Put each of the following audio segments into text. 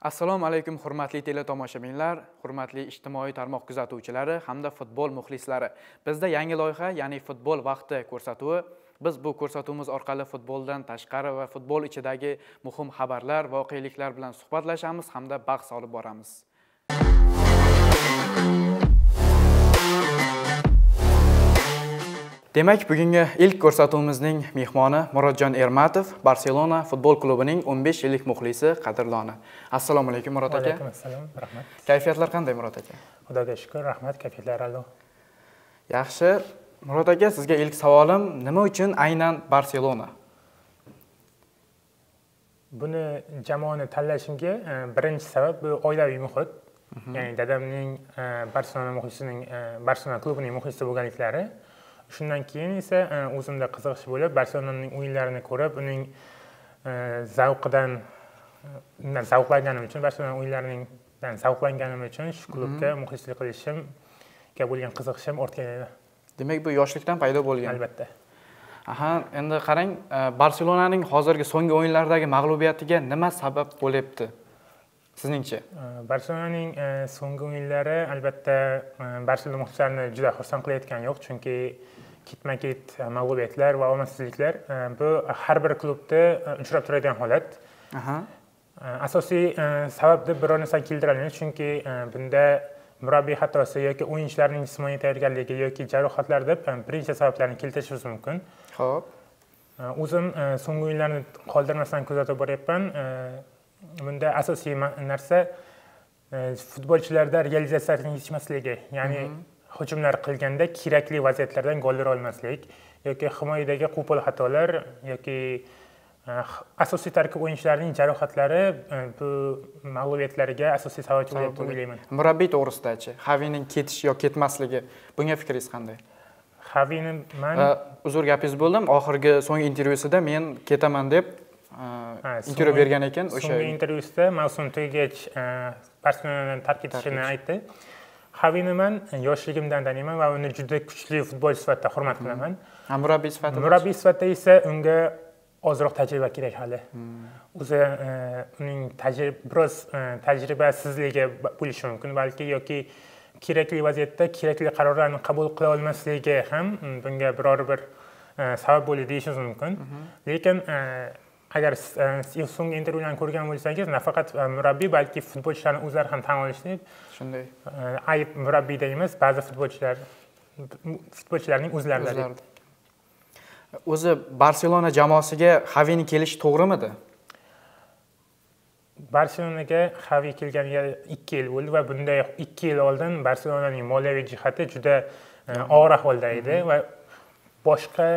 Assalomu alaykum hurmatli teletomoshabinlar, hurmatli ijtimoiy tarmoq kuzatuvchilari hamda futbol muxlislari. Bizda yangi loyiha, ya'ni Futbol vaqti ko'rsatuvi. Biz bu ko'rsatuvimiz orqali futboldan tashqari va futbol ichidagi muhim xabarlar, voqeliklar bilan suhbatlashamiz hamda bahs olib boramiz. Demak, bugungi ilk ko'rsatuvimizning mehmoni Murodjon Ermatov, Barselona futbol klubining 15 yillik muxlisi, qadrdoni. Assalomu alaykum Murod aka. Alaykum assalom, rahmat. Kayfiyatlar qanday Murod aka? Xudoga shukr, rahmat, kayfiyatlar a'lo. Yaxshi. Murod aka, sizga ilk savolim, nima uchun aynan Barselona? Buni jamoani tanlashimga birinchi sabab bu oilaviy muhit. Ya'ni dadamning Barselona muxlisining, Barselona klubining muxlisi bo'lganliklari. Shundan keyin esa o'zimda qiziqish bo'lib, Barselonaning o'yinlarini ko'rib, uning zavqidan zavqlanganim uchun, Barselona o'yinlaridan zavqlanganim uchun shu klubga muxlislik qilishimga bo'lgan qiziqishim ortgan edi. Demak, bu yoshlikdan paydo bo'lgan. Albatta. Aha, endi qarang, Barselonaning hozirgi so'nggi o'yinlardagi mag'lubiyatiga nima sabab bo'lyapti? Sizningcha? Barselonaning so'nggi o'yinlari albatta Barselona muxlislarini juda xursand qilayotgani yo'q, chunki ketma-ket mag'lubiyatlar va omadsizliklar bu har bir klubda uchrab turadigan holat. Asosiy sabab deb biror narsani keltira olmaymiz, chunki bunda murabbiy xatosi yoki o'yinchilarning jismoniy tayyorgarligi yoki jarohatlar deb bir necha sabablarni keltirishimiz mumkin. Xo'p. O'zim so'nggi o'yinlarni qoldirmasdan kuzatib boryapman. Bunda asosiy narsa futbolchilarda realizatsiyaning yetishmasligi, ya'ni hujumlar qilganda kerakli vaziyatlardan gol ura olmaslik yoki himoyadagi qo'pol xatolar yoki asosiy tarkib o'yinchilarining jarohatlari bu mag'lubiyatlarga asosiy sababchi deb o'ylayman. Murabbiy to'g'risida-chi, Xavining ketishi yoki ketmasligi, bunga fikringiz qanday? Xavini men uzr gapingiz bo'ldim. Oxirgi so'nggi intervyusida men ketaman deb intervyu bergan ekan. O'sha so'nggi intervyusida mavsum tugagach Barselonani tark etishini aytdi. Xavini men yoshligimdan taniyman va uni juda kuchli futbolchi sifatida hurmat qilaman. Murabbiy sifatida? Murabbiy sifatida esa unga ozroq tajriba kerak hali. O'zi uning biroz tajribasizligi bo'lishi mumkin balki, yoki kerakli vaziyatda kerakli qarorlarni qabul qila olmasligi ham bunga biror bir sabab bo'ldi deyishimiz mumkin. Lekin agar so'nggi intervyularni ko'rgan bo'lsangiz, nafaqat murabbiy, balki futbolchilarning o'zlari ham tan olishdi. Shunday. Ayb murabbiyda emas, ba'zi futbolchilarning o'zlarida. O'zi Barselona jamoasiga Xavining kelishi to'g'rimidi? Barselonaga Xavi kelganiga 2 yil bo'ldi va bunday 2 yil oldin Barselonaning moliyaviy jihati juda og'ir ahvolda edi va boshqa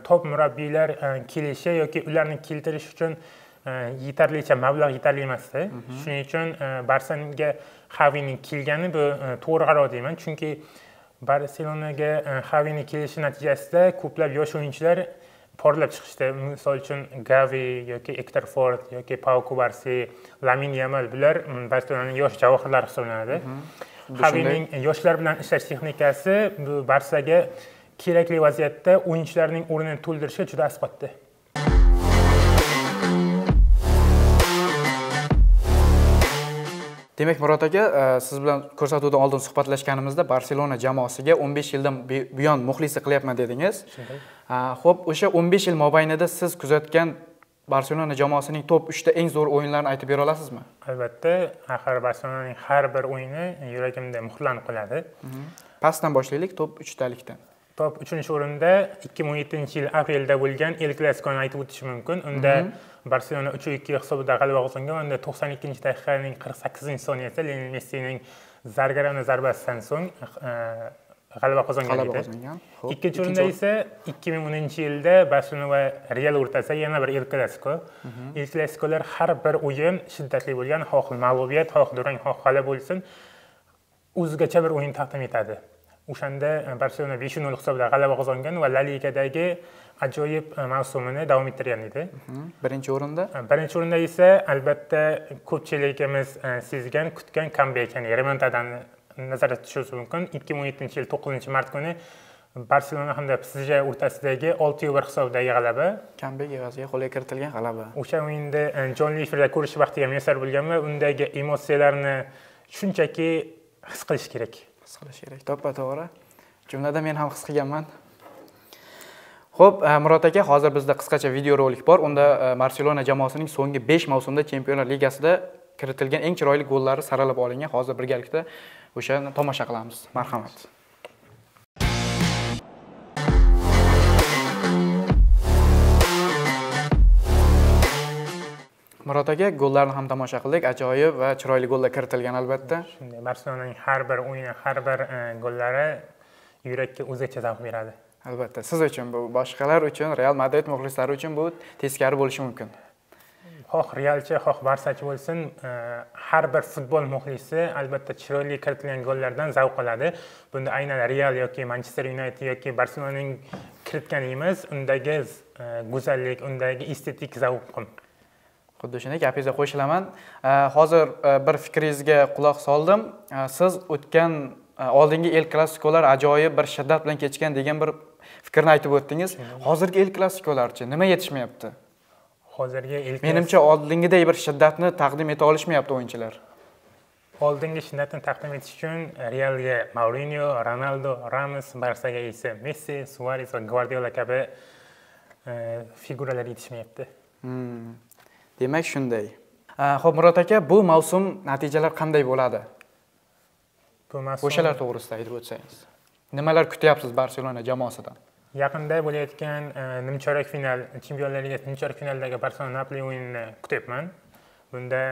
top murabbiylar kelishi yoki ularni keltirish uchun yetarlicha mablag' yetarli emasdi. Shuning uchun Barselonaga Xavining kelgani bu to'g'ri qaror deyman, chunki Barselonaga Xavining kelishi natijasida ko'plab yosh o'yinchilar porlab chiqishdi. Misol uchun Gavi yoki Hector Ford yoki Pau Cubarsi, Lamin Yamal, bular Barselonaning yosh javohirlari hisoblanadi. Xavining yoshlar bilan ishlash texnikasi bu Barsaga kerakli vaziyatda o'yinchilarning o'rnini to'ldirishga juda asqotdi. Demak, Murod aka, siz bilan ko'rsatuvdan oldin suhbatlashganimizda Barselona jamoasiga 15 yildan buyon muxlislik qilyapman dedingiz. Xo'p, o'sha 15 yil mobaynida siz kuzatgan Barselona jamoasining top 3 ta eng zo'r o'yinlarini aytib bera olasizmi? Albatta, axir Barselonaning har bir o'yini yuragimda muhrlanib qoladi. Pastdan boshlaylik, top 3 talikdan. Top 3-o'rinda 2017-yil aprelda bo'lgan El Clasico'ni aytib o'tish mumkin. Unda Barselona 3-2 hisobida g'alaba qozongan. Unda 92-daqiqaning 48-soniyasida Lionel Messining zargarona zarbasidan so'ng g'alaba qozongan edi. Ikkinchi o'rinda esa 2010-yilda Barselona va Real o'rtasida yana bir El Clasico. El Clasicolar har bir o'yin shiddatli bo'lgan, xoh mag'lubiyat, xoh durang, xoh g'alaba bo'lsin, o'zgacha bir o'yin taqdim etadi. O'shanda Barselona 5-0 hisobida g'alaba qozongan va La Ligadagi ajoyib mavsumini davom ettirgan edi. Birinchi o'rinda? Birinchi o'rinda esa albatta ko'pchiligimiz sezgan, kutgan comeback, ya'ni remontadani nazarda tutishimiz mumkin. 2017-yil 9-mart kuni Barselona hamda PSG o'rtasidagi 6-1 hisobidagi g'alaba. Kambek evaziga qo'lga kiritilgan g'alaba. O'sha o'yinda jonli efirda ko'rish baxtiga muyassar bo'lganman. Undagi emotsiyalarni shunchaki his qilish kerak. His qilish kerak, to'ppa-to'g'ri. Jumladan men ham his qilganman. Xo'p, Murod aka, hozir bizda qisqacha videorolik bor. Unda Barselona jamoasining so'nggi 5 mavsumda Chempionlar Ligasida kiritilgan eng chiroyli gollari saralab olingan. Hozir birgalikda o'shani tomosha qilamiz. Marhamat. Murod aka, gollarni ham tomosha qildik. Ajoyib va chiroyli gollar kiritilgan albatta. Shunday, Barselonaning har bir o'yini, har bir gollari yurakka o'zgacha zavq beradi. Albatta, siz uchun bu, boshqalar uchun, Real Madrid muxlislari uchun bu teskari bo'lishi mumkin. Xoh Realchi, xoh Barsachi bo'lsin, har bir futbol muxlisi albatta chiroyli kiritilgan gollardan zavq oladi. Bunda aynan Real yoki Manchester United yoki Barselonaning kiritgani emas, undagi go'zallik, undagi estetik zavq. Xuddi shunday, gapingizga qo'shilaman. Hozir bir fikringizga quloq soldim. Siz o'tgan oldingi El Clasicolar ajoyib bir shiddat bilan kechgan degan bir fikrni aytib o'tdingiz. Hozirgi El Clasicolarchi nima yetishmayapti? Hozirgi El Menimcha oldingiday bir shiddatni taqdim eta olishmayapti o'yinchilar. Oldingi shiddatni taqdim etish uchun Realga Mourinho, Ronaldo, Ramos, Barsaga esa Messi, Suarez va Guardiola kabi figuralar yetishmayapti. Demak shunday. Xo'p, Murod aka, bu mavsum natijalar qanday bo'ladi? Bu mavsum o'shalar to'g'risida aytib o'tsangiz. Nimalar kutyapsiz Barselona jamoasidan? Yaqinda bo'layotgan nimchorak final, Chempionlar Ligasi nimchorak finalidagi Barselona Napoli o'yinini kutyapman. Bunda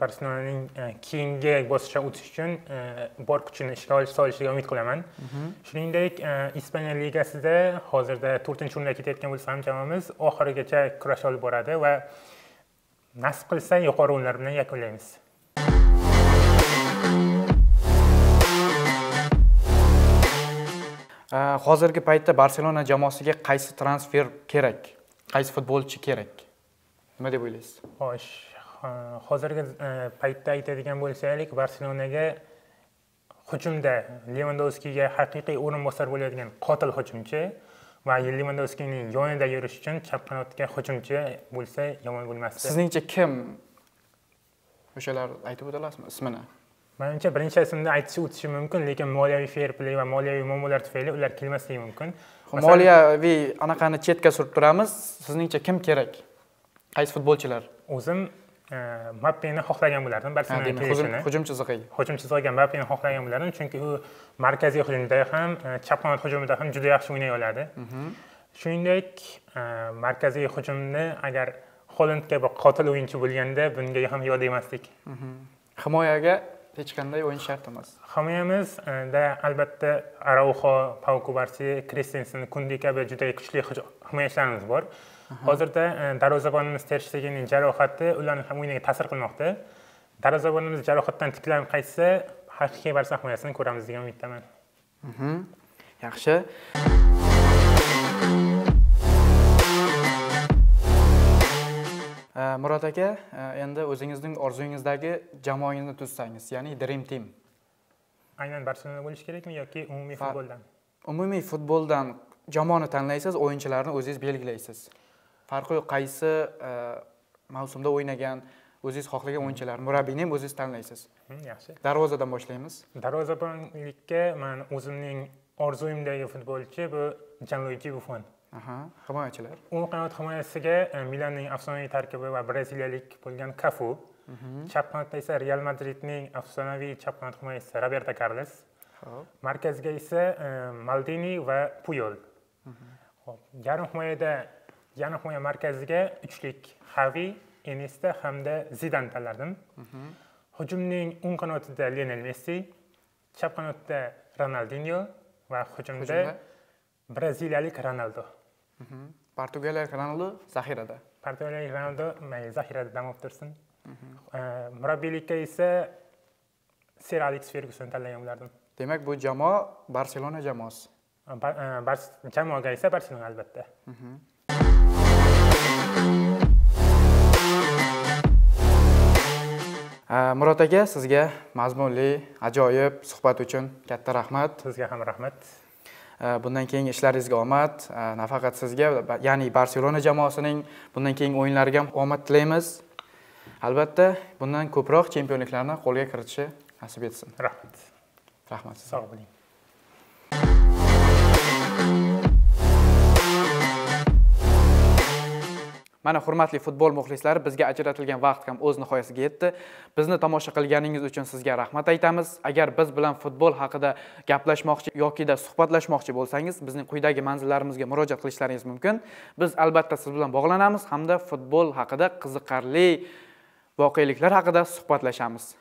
Barselonaning keyingi bosqichga o'tish uchun bor kuchini ishga solishiga umid qilaman. Shuningdek, Ispaniya ligasida hozirda 4-o'rinda ketayotgan bo'lsa ham jamoamiz oxirigacha kurash olib boradi va nasib qilsa yuqori o'rinlar bilan yakunlaymiz. Hozirgi paytda Barselona jamoasiga qaysi transfer kerak? Qaysi futbolchi kerak? Nima deb o'ylaysiz? Xo'sh, hozirgi paytda aytadigan bo'lsak, Barselonaga hujumda Levandovskiga haqiqiy o'rinbosar bo'ladigan qotil hujumchi va Levandovskining yonida yurish uchun chap qanotga hujumchi bo'lsa yomon bo'lmasdi. Sizningcha kim? O'shalar aytib o'ta olasizmi ismini? Menimcha birinchi ismni aytish o'tishi mumkin, lekin moliyaviy fair play va moliyaviy muammolar tufayli ular kelmasligi mumkin. Moliyaviy anaqani chetga surib turamiz. Sizningcha kim kerak? Qaysi futbolchilar? O'zim Mbappeni xohlagan bo'lardim, Barselonaga kelishini. Hujum chizig'iga. Hujum chizig'iga Mbappeni xohlagan bo'lardim, chunki u markaziy hujumda ham, chap qanot hujumida ham juda yaxshi o'ynay oladi. Shuningdek, markaziy hujumni agar Haaland kabi qotil o'yinchi bo'lganda bunga ham yo'l demasdik. Himoyaga hech qanday o'yin shart emas. Himoyamizda albatta Araujo, Pau Cubarsi, Christensen, Kundi kabi juda kuchli himoyachilarimiz bor. Hozirda darvozabonimiz Ter Stegenning jarohati ularning ham o'yiniga ta'sir qilmoqda. Darvozabonimiz jarohatdan tiklanib qaytsa, haqiqiy Barsa himoyasini ko'ramiz degan umiddaman. Yaxshi. Murod aka, endi o'zingizning orzuyingizdagi jamoangizni tuzsangiz, ya'ni Dream Team. Aynan Barselona bo'lishi kerakmi yoki umumiy futboldan? Umumiy futboldan jamoani tanlaysiz, o'yinchilarni o'zingiz belgilaysiz. Farqi yo'q, qaysi mavsumda o'ynagan, o'zingiz xohlagan o'yinchilar, murabbiyni ham o'zingiz tanlaysiz. Yaxshi. Darvozadan boshlaymiz. Darvozabonlikka men o'zimning orzuyimdagi futbolchi bu Gianluigi Buffon. Himoyachilar. O'ng qanot himoyasiga Milanning afsonaviy tarkibi va braziliyalik bo'lgan Kafu. Chap qanotda esa Real Madridning afsonaviy chap qanot himoyachisi Roberto Carlos. Markazga esa Maldini va Puyol. Xo'p, yarim himoya markaziga uchlik Xavi, Iniesta hamda Zidan tanlardim. Hujumning o'ng qanotida Lionel Messi, chap qanotda Ronaldinho va hujumda braziliyalik Ronaldo. Portugaliyalik Ronaldo zaxirada. Portugaliyalik Ronaldo mayli zaxirada dam olib tursin. Murabbiylikka esa Sir Alex Ferguson tanlagan bo'lardim. Demak, bu jamoa Barselona jamoasi. Jamoaga esa Barselona albatta. Murod aka, sizga mazmunli, ajoyib suhbat uchun katta rahmat. Sizga ham rahmat. Bundan keyingi ishlaringizga omad, nafaqat sizga, ya'ni Barselona jamoasining bundan keyingi o'yinlariga ham omad tilaymiz. Albatta, bundan ko'proq chempionliklarni qo'lga kiritishi nasib etsin. Rahmat. Rahmat sizga. Sog' bo'ling. Mana hurmatli futbol muxlislari, bizga ajratilgan vaqt ham o'z nihoyasiga yetdi. Bizni tomosha qilganingiz uchun sizga rahmat aytamiz. Agar biz bilan futbol haqida gaplashmoqchi yoki da suhbatlashmoqchi bo'lsangiz, bizning quyidagi manzillarimizga murojaat qilishlaringiz mumkin. Biz albatta siz bilan bog'lanamiz hamda futbol haqida qiziqarli voqeliklar haqida suhbatlashamiz.